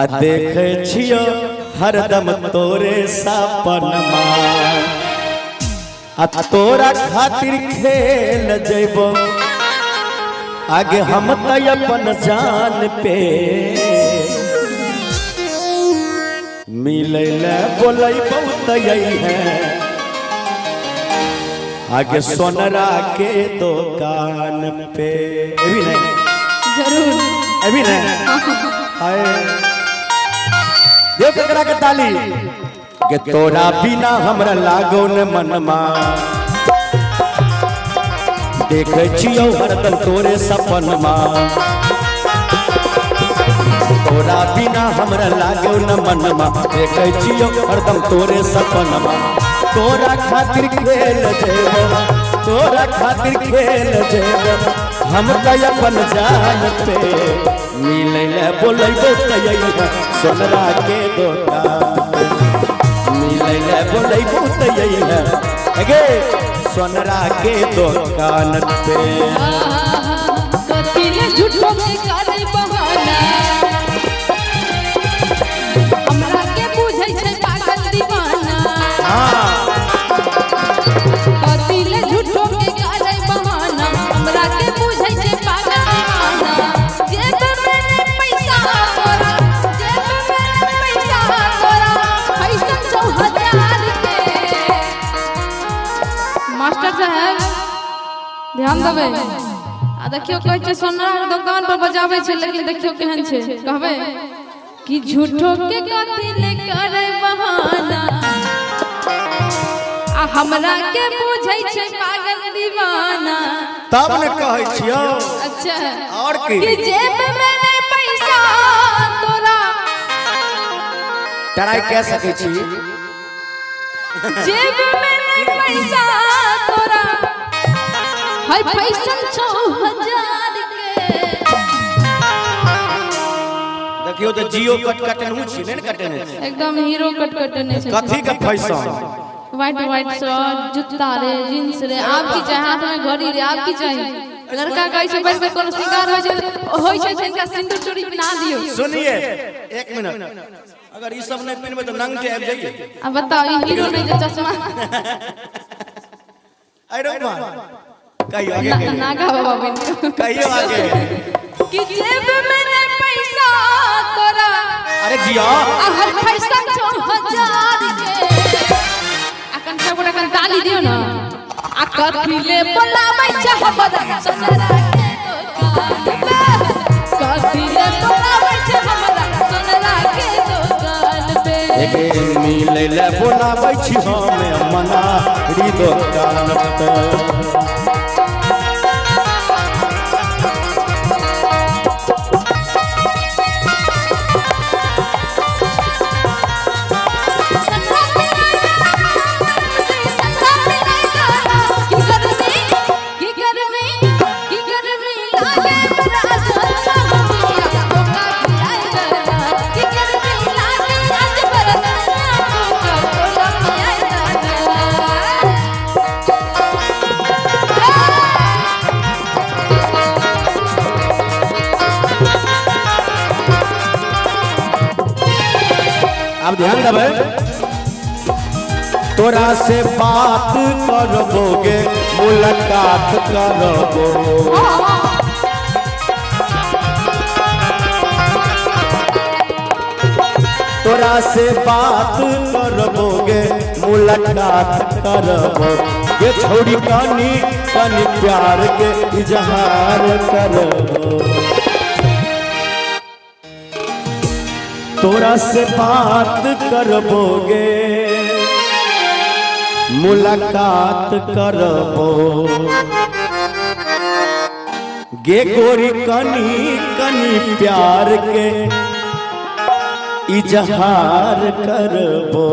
आ देखै छियो हरदम तोरे सपनमा आ तोरा खातिर खेल जैबो आगे हम त अपन जान पे मिलै ले बोलै बहुत है आगे सोनरा के दुकान पे। अभी नहीं जरूर अभी नहीं। हाय देव ककरा के ताली के तोरा बिना हमरा लागो न मनमा देखे छियौ हरदम तोरे सपनमा तोरा बिना हमरा लागो न मनमा देखे छियौ हरदम तोरे सपनमा तोरा खातिर खेल जेबो तोरा खातिर खेल जेबो हम त अपन जान पे मिलै ले बोलैबो त अइहे सोनरा के दोकान मिलै ले बोलैबो त अइहे अगे सोनरा के दोकान पे। कथी ले झूठो के करे बहाना हमरा के बुझै छै पागल दीवाना। कथी ले झूठो के करे बहाना हमरा के बुझै छै पागल दीवाना। जेब में नै पैसा तोरा जेब में नै पैसा तोरा फैशन छौ हजार के। मास्टर साहब ध्यान देबै आ देखियौ कहै छै सोना के दोकान पर बजाबै छै लेकिन देखियौ केहन छै। कहबै कि झूठो के कथी ले करे बहाना आ हमरा के बुझै छै पागल दीवाना। तब ने कहै छियौ। अच्छा और की कि जेब में नै पैसा तोरा ट्राई कह सकै छी। जेब में नै पैसा तोरा है फैशन छौ हजार के। देखियौ तऽ जियो कट कटनहु छी नहि ने कटने छी एकदम हीरो कट कटने छै। कथी के फैशन व्हाइट व्हाइट शर्ट जूता रे जींस रे आब की चाही हाथ में घड़ी रे आब की चाही। लड़का कहै छै बैठ के कोनो श्रृंगार होइ छै तऽ हिनका सिंदूर चूड़ी पिन्हा दियौ। सुनिए एक मिनट अगर ई सब नहीं पिन्हबै तऽ नंगटे आबि जाइए। आ बताओ ई हीरो नहि जे चश्मा I don't want. कहियो आगे कहियो नागा बाबा बनि गेल। कहियो आगे कि जेब में नै पैसा तोरा अरे जिया आ हर पैसा छौ हजार के। आ कन सब गोटा कन ताली दियौ न। आ कथी ले बोलाबै छै हमरा सोनरा के दोकान पे कथी ले बोलाबै छै हमरा सोनरा के दोकान पे। एगे मिलै ले बोलाबै छी हमे मनारी दोकान पे। की गर्मी लागे बड़ा सोना पिया कोका पिलाए दना। की गर्मी लागे आज बड़ा सोना कोका कोला पियाए दना। अब ध्यान देबै तोरा से बात करबोगे मुलाकात करबो तोरा से बात करबोगे मुलाकात करबो ये छोड़ी कनी कनी प्यार के इजहार करबो तोरा से बात करबोगे मुलाकात करबो गे गोरी कनी कनी प्यार के इजहार करबो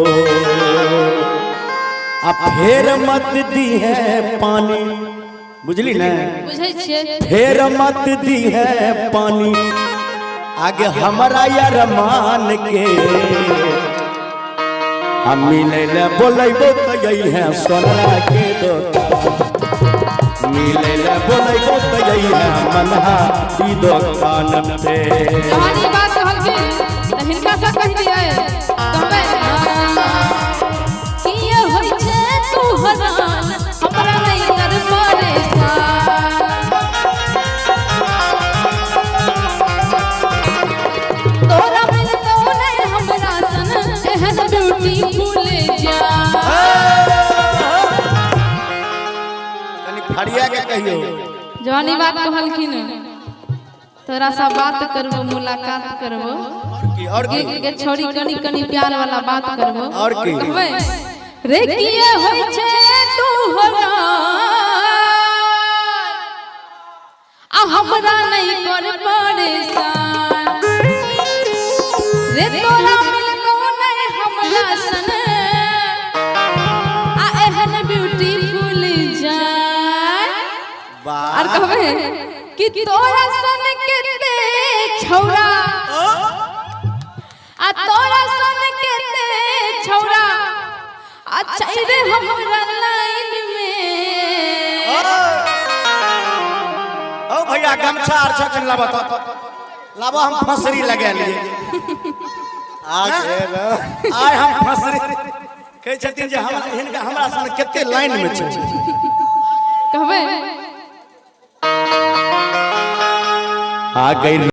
आ फेर मत दी है पानी बुझली ने बुझै छियै। फेर मत दी है पानी आगे हमरा अरमान के हम मिलै ले बोलैबो त अइहे सोनरा के दोकान मिलै ले बोलैबो त अइहे मनहा ई दोकान पे। जहन ई बात कहलखिन तऽ हिनका से कहि दियै कहबै किए होइ छै तू हरान हमरा नहीं कर परेशान तोरा मिलतौ नहीं हमरा सन एहन ब्यूटीफुल जान। कनी फरिया के कहियो। जवानी बात कहलखिन तोरा सा बात करबो मुलाकात करबो की और की गे छोड़ी कनी कनी प्यार वाला बात करबो। और की? कहबै रे किए होइ छै तू हरान आ हमरा नहीं कर परेशान रे तोरा मिलतौ नहीं हमरा सन आ एहन ब्यूटीफुल जान। वाह। और कहबै कि तोरा सन केते छौरा आ तोरा सन केते छौरा आ छै रे हमरा लाइन में। ओ भैया गमछा आर छखन लाबो तो लाबो हम फसरी लगा लिए। आ गेल। आइ हम फसरी कहै छथिन जे हमरा हिनका हमरा सन कते लाइन में छै। कहबै आ गई।